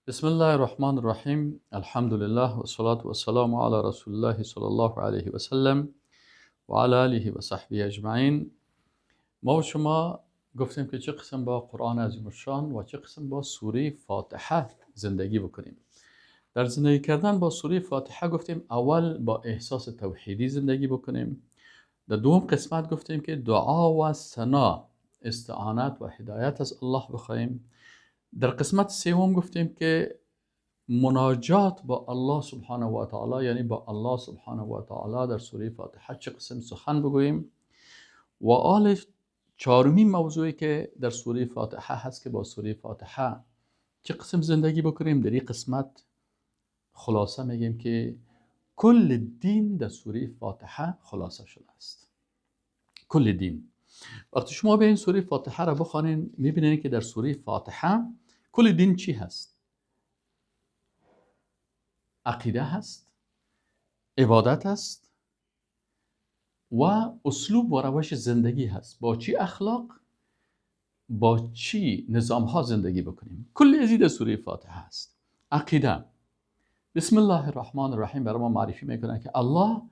بسم الله الرحمن الرحیم. الحمد لله و الصلاة و السلام علی رسول الله صلی الله علیه و سلم و علی آله و صحبه اجمعین. ما و شما گفتیم که چه قسم با قرآن عظیم الشان و چه قسم با سوره فاتحه زندگی بکنیم. در زندگی کردن با سوره فاتحه گفتیم اول با احساس توحیدی زندگی بکنیم. در دوم قسمت گفتیم که دعا و ثنا، استعانت و هدایت از الله بخواهیم. در قسمت سوم گفتیم که مناجات با الله سبحانه و تعالی، یعنی با الله سبحانه و تعالی در سوره فاتحه چه قسم سخن بگوییم. و آل چهارمین موضوعی که در سوره فاتحه هست که با سوره فاتحه چه قسم زندگی بکنیم، در این قسمت خلاصه میگیم که کل دین در سوره فاتحه خلاصه شده است. کل دین. وقتی شما به این سوره فاتحه را بخوانین، میبینین که در سوره فاتحه کل دین چی هست؟ عقیده هست، عبادت هست و اسلوب و روش زندگی هست. با چی اخلاق، با چی نظام ها زندگی بکنیم. کل ازی در سوره فاتحه هست. عقیده. بسم الله الرحمن الرحیم برای ما معرفی میکنه که الله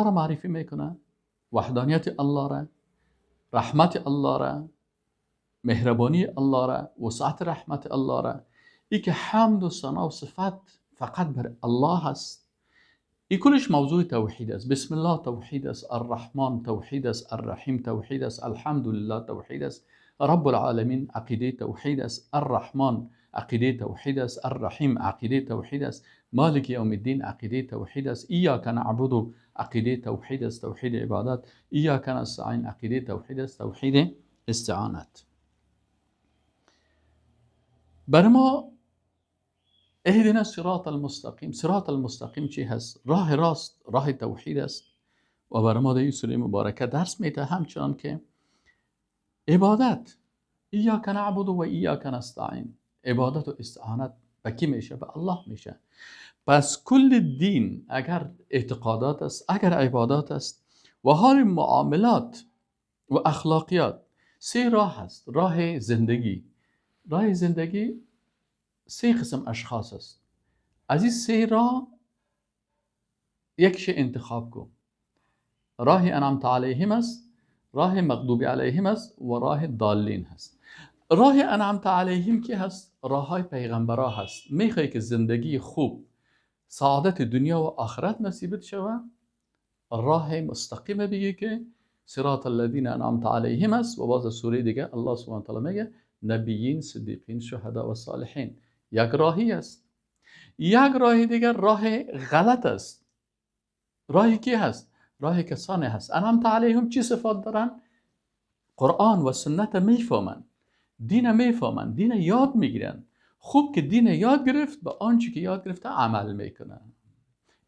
را معرفی میکنه، وحدانیت الله را، رحمت الله را، مهربانی الله را، وسعت رحمت الله را، ای که حمد و ثنا و صفت فقط بر الله هست. ای کلش موضوع توحید است. بسم الله توحید است، الرحمن توحید است، الرحیم توحید است، الحمدلله توحید است، رب العالمین عقیده توحید است، الرحمن عقیده توحید است، الرحیم عقیده توحید است، مالک یوم الدین عقیده توحید است، ایاک نعبد عقیده توحید است، توحید عبادت، ایاک نستعین عقیده توحید است، توحید استعانت. بر ما اهدنا صراط المستقیم. صراط المستقیم چی هست؟ راه راست، راه توحید است. و بر ما در این سوره مبارکه درس میده همچنان که عبادت، ایاک نعبد و ایاک نستعین، عبادت و استعانت به کی میشه؟ به الله میشه. پس کل دین اگر اعتقادات است، اگر عبادات است و حال معاملات و اخلاقیات، سه راه هست. راه زندگی، راه زندگی سه قسم اشخاص است. از این سه راه یکش انتخاب کن. راه انعمت علیهم است، راه مغضوب علیهم است و راه ضالین هست. راه انعمت علیهم کی هست؟ راه های پیغمبرا هست. میخوای که زندگی خوب، سعادت دنیا و آخرت نصیبت شوه، راه مستقیم بگی که صراط الذین انعمت علیهم است. و باز سوره دیگه الله سبحانه و تعالی میگه نبیین، صدیقین، شهدا و صالحین. یک راهی است. یک راه دیگر راه غلط است. راهی کی هست؟ راه کسانی هست انعمت علیهم. چی صفات دارن؟ قرآن و سنت میفهمن، دین میفهمن، دین یاد میگیرن. خوب که دین یاد گرفت، به آنچه که یاد گرفته عمل میکنن.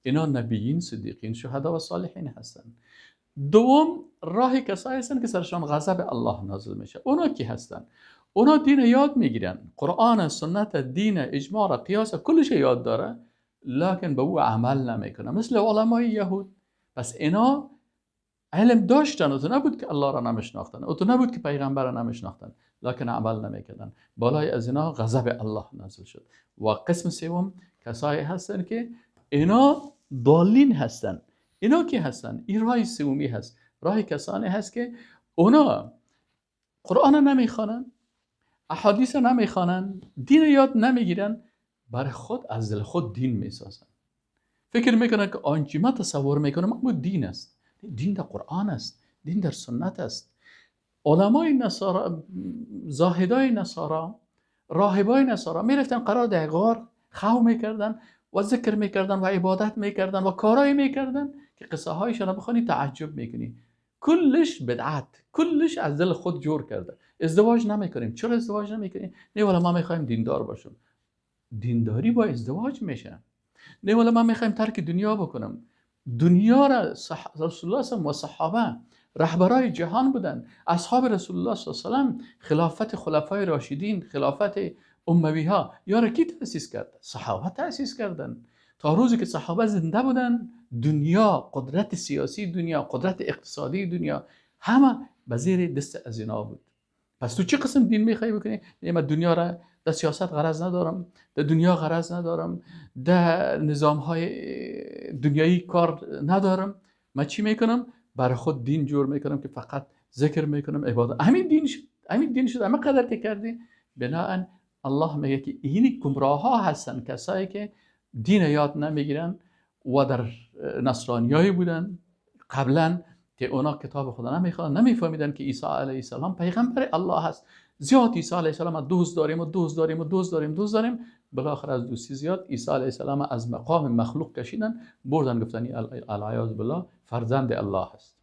اینا نبیین، صدیقین، شهدا و صالحین هستن. دوم راه کسایی هستن که سرشان غضب الله نازل میشه. اونا کی هستن؟ اونا دین یاد میگیرن، قرآن، سنت، دین، اجماع، قیاس، کلش یاد داره، لکن به او عمل نمیکنه، مثل علمای یهود. پس اینا علم داشتن، او تو نبود که الله را نمیشناختن، او تو نبود که پیغمبر را نمیشناختن، لکن عمل نمیکردن. بالای از اینا غضب الله نازل شد. و قسم سوم کسایی هستن که اینا ضالین هستن. اینا کی هستن؟ این راه سومی هست. راه کسانی هست که اونا قرآن نمیخوانن، احادیث نمیخوانن، دین یاد نمیگیرن، برای خود از دل خود دین میسازن. فکر میکنن که آنچه ما تصور میکنم اما دین است. دین در قرآن است، دین در سنت است. علمای نصارا، زاهدای نصارا، راهبای نصارا میرفتن قرار در غار خو میکردن و ذکر میکردن و عبادت میکردن و کارایی میکردن که قصه هایشان را بخوانی تعجب میکنی. کلش بدعت، کلش از دل خود جور کرده. ازدواج نمیکنیم. چرا ازدواج نمیکنیم؟ نه والا ما میخوایم دیندار باشیم. دینداری با ازدواج میشه. نه والا ما میخوایم ترک دنیا بکنم. دنیا را رسول الله و صحابه رهبرای جهان بودن. اصحاب رسول الله صلی الله علیه و سلم، خلافت خلفای راشدین، خلافت اموی ها، یا را کی تأسیس کرد؟ صحابه تأسیس کردن. تا روزی که صحابه زنده بودن، دنیا، قدرت سیاسی دنیا، قدرت اقتصادی دنیا، همه به زیر دست از اینا بود. پس تو چه قسم دین میخوای بکنی؟ نه، ما دنیا را در سیاست غرض ندارم، در دنیا غرض ندارم، در نظام های دنیایی کار ندارم. من چی میکنم؟ برای خود دین جور میکنم که فقط ذکر میکنم، عبادت. همین دین شد، همین دین شد، همه قدر که کردی. بناهن الله میگه که این گمراه ها هستن، کسایی که دین یاد نمیگیرن و در نصرانیایی بودن قبلا که اونا کتاب خدا نمیخوان، نمیفهمیدن که عیسی علیه السلام پیغمبر الله هست. زیاد عیسی علیه السلام دوست داریم و دوست داریم و دوست داریم، دوست داریم، بالاخره از دوستی زیاد عیسی علیه السلام از مقام مخلوق کشیدن بردن، گفتن العیاذ بالله فرزند الله هست.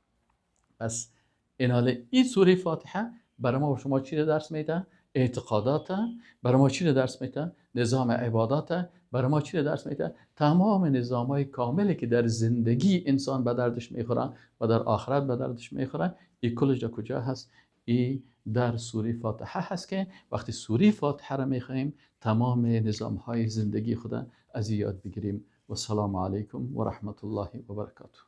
پس این این سوره فاتحه برای ما و شما چی درس میده؟ اعتقادات. برای ما چی درس میده؟ نظام عبادات. برای ما چی درس میده؟ تمام نظام های کاملی که در زندگی انسان به دردش میخوره و در آخرت به دردش میخوره، این کلش در کجا هست؟ این در سوره فاتحه هست که وقتی سوره فاتحه را میخواهیم تمام نظام های زندگی خود از یاد بگیریم. و السلام علیکم و رحمت الله و برکاته.